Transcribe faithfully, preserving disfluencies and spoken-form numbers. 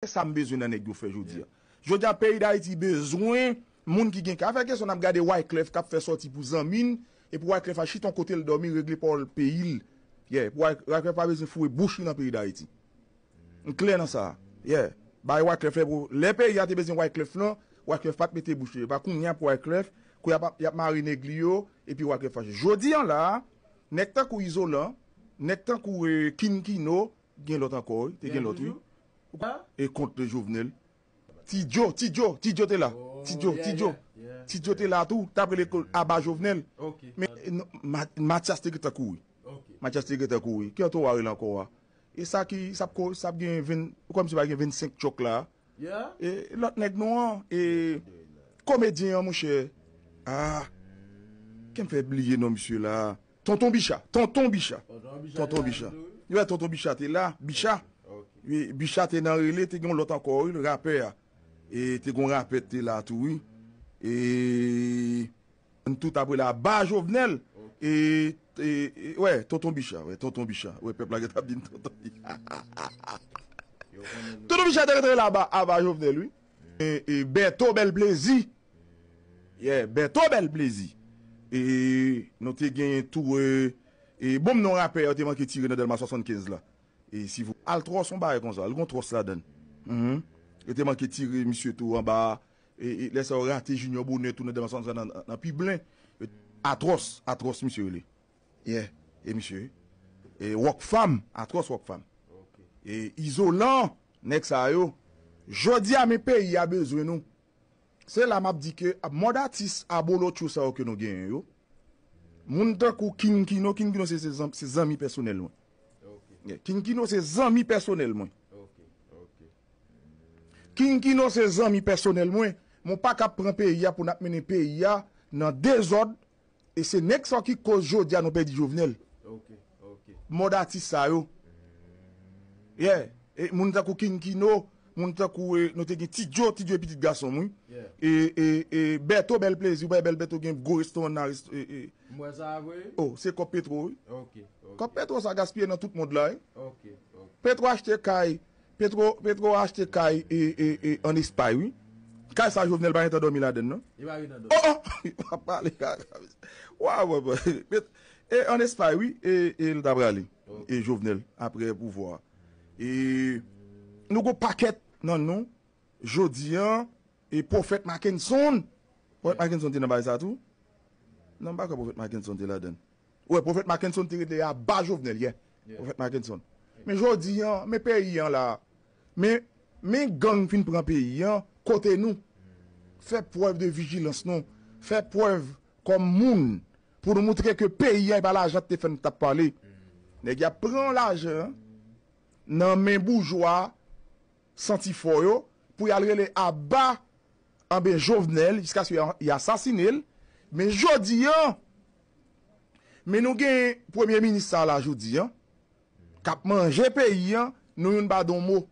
Se sa m bezwen nan nèg yo fè jodi a. Jodi a, peyi Dayiti bezwen moun ki gen kè. Afè kesyon n ap gade Wyclef k ap fè sòti pou zanmi n, epi Wyclef a chita yon kote l dòmi, regle pawòl peyi l. Yeah, Wyclef pa bezwen foure bouch li nan peyi Dayiti. M klè nan sa. Yeah. Bay Wyclef lè pou lè peyi a te bezwen Wyclef lan, Wyclef pa t mete bouch li. E pa kounye a pou Wyclef, kou y ap, y ap mare nèg li yo, epi Wyclef fache. Jodi an la, nèg tankou Izolan, nèg tankou eh, King Kino, gen lòt ankò, wi. Te gen lòt, wi. E kont Jovenel. Ti Djo, Ti Djo, Ti Djo te la. Ti Djo, Ti Djo. Ti Djo te la tou, t ap rele aba Jovenel. Men Matyas te gentan kouri. Matyas te gentan kouri. Ki anto w a rele ankò a? E sa ki, sa ap ko, sa ap gen ven, ou kwè misye pa gen vennsenk tchòk la? E lòt nèg nou an, e komedyen an, monchè. Ah, ke m fè bliye non misye la? Tonton Bicha, Tonton Bicha. Tonton Bicha. Wi, Tonton Bicha te la, Bicha. Wi, Bicha te nan rele, te gen yon lòt ankò, wi, rapè a. E te gen yon rapè te la tou, wi. E n tout apre la, ba Jovenel. E, e, e, wè, Tonton Bicha, wè, Tonton Bicha. Wè, pèp la gentan ap di n Tonton Bicha. Tonton Bicha te rele aba, aba Jovenel, wi. E, e Bèto Bèl Plezi. Yeah, Bèto Bèl Plezi. E nou te genyen tou, e, e bonm non rapè yo te manke tire nan Dèlma swasannkenz la. E si vou, Altros, yon bagay konsa, l gon Tros ladan l. Mhm. Yo te manke tire misye tou anba, e, e lè sa yo rate Junior Bonheur tou nan Dèlma swasannkenz la nan, nan Piblen. Atros, Atros misye rele. Yeah, e misye. E Rockfam, Atros Rockfam. E Izolan, nèg sa yo. Jodi a, men peyi a bezwen nou. Se la m ap di ke mòd atis abolotcho sa yo ke nou genyen yo, moun tankou King Kino, King Kino se, se, zanm- se zanmi pèsonèl mwen. Yeah, King Kino se zanmi pèsonèl mwen. King Kino se zanmi pèsonèl mwen. Mwen pa ka pran peyi a pou n ap mennen peyi a nan dezòd. E se nèg sa ki koz jodi a nou pèdi Jovenel. Mòd atis sa yo. Yeah. E moun tankou King Kino, moun tankou, e, nou te gen Ti Djo, Ti Djo e pitit gason m, wi. E, e, e Bèto Bèl Plezi, ou pa Bèl Bèto gen gwo restoran nan resto, e, e. M wè sa vre. Oh, se kòb Petro, wi. Kòb Petro sa gaspiye nan tout mond la, wi. Petro achte kay, Petro, Petro achte kay e, e, e, ann Espay, wi. Kay sa Jovenel pa gentan dòmi ladan l, non. Li pa gentan dòmi. Oh, oh! Li pa pale kaka. Waw, waw, waw. E ann Espay, wi, e, e l ta prale. E Jovenel, apre pouvwa a. E nou gon pakèt nan nou, jodi a, e Pwofèt Mackenson. Pwofèt Mackenson te nan bagay sa tou? Non, m pa kwè Pwofèt Mackenson te ladan l. Wè, Pwofèt Mackenson te rele aba Jovenel, yeah. Pwofèt Mackenson. Men jodi a, men peyi a la. Men, men gang fin pran peyi a, kote nou? Fè prèv de vijilans nou. Fè prèv kòm moun pou nou moutre ke peyi a e pa lajan te fè n t ap pale. Nèg y ap pran lajan nan men boujwa santifò yo pou y al rele aba anben Jovenel jiskaske y asasinen l. Men jodi a, men nou gen premye minis sa la jodi a, k ap manje peyi a, nou youn pa di yon mo.